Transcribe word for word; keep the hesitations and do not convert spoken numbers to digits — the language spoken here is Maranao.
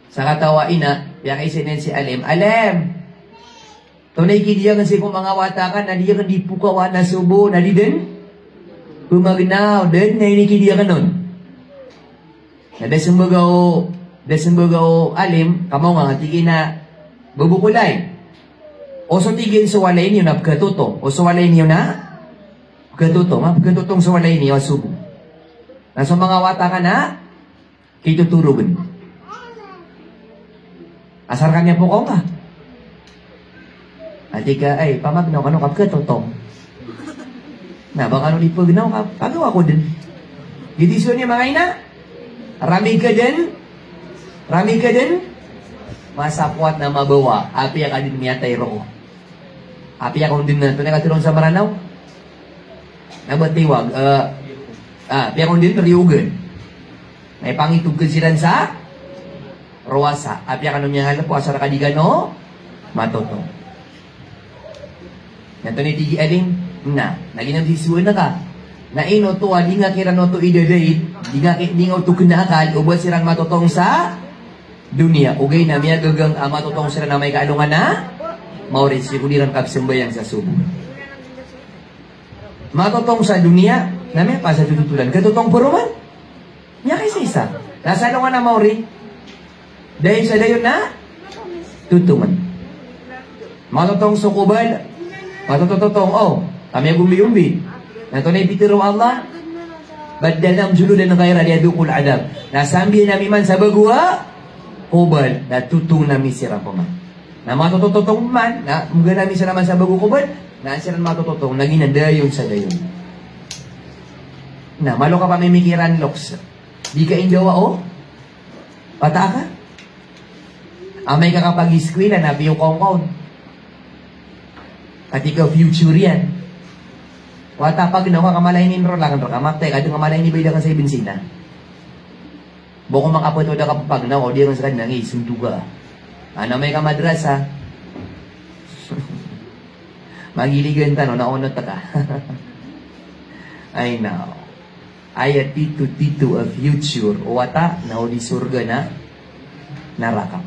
Sakataw a ina, piyakaiza niyan si Alim, "Alim, tonaa i kidiyagen sii ko manga wata ka na di aken di pokawan a sobo, na di den pemagnaw, den na inikidiyagen on." Na da sembaga o, da sembaga o Alim, kamaonga, tig iyan a, "Bebokolay. O so tig iyan so walay niyo na pekatotong. O so walay niyo na pekatotong, ha? Pekatotong so walay niyo a sobo. Na so manga wata ka na kitotorogen. Asar ka niyan pokaw ka." Ati ka, "Ay, pamagnaw kano ka pekatotong. Na ba kano di pegnaw ka, pagawa ko den." Giyoto i so niyan manga ina. Rami ka den, rami ka den, masapowat na mabawa, apiya ka den miyatay roo. Apiya ka on den na, tonaa i katharo on sa Mranaw? Na ba tiwag, eh, ah, apiya ka on den riyogen. Na ipangitog ka siran sa rowasa. Apiya kano miyangalepo, asar ka di kano matotong. Na tonaa i tig i Alim, na, na giyanan di sowa na ka. Na ino oto a di nga kiran oto idadaid, di nga ki-, di nga oto kena akal, o ba siran matotong sa doniya. Ogaid na miyagagang a matotong siran amay ka alongan a maori sii ko di ran kapsambayang sa sobo. Matotong sa doniya, na miyapasad so totolan. Katotong paroman. Miyakaisaisa. Na sa alongan a maori, dayon sa dayon na totongen. Matotong so kobal. Matototong, o, ka miyagombiombi. Na tonaa i pitharo o Allah? "Baddalnahum juludan ghayraha liyadhuqul adhab." Na sambiyan ami man sa bago a kobal, na totongen ami siran pman. Na matototong man, na mbegan ami siran man sa bago a kobal, na siran matototong, na giyanan dayon sa dayon. Na malo ka pamimikiran loks. Di ka indawa o wata ka. Amay ka kapagiskwila na piyo kongkon. Katika future iyan. Wata, pagnaw ka, ka mala i inenroll aken reka, matay ka den, ka mala i inibayad aken sa ibensina. Ba ko makapatawad a kapagnaw, o di aken sa kadnan i sontoga. Ana, amay ka madrasa. Magiligan tano na onot ka. Ay, naw. Aya tito-tito a future o wata na o di sorga na naraka.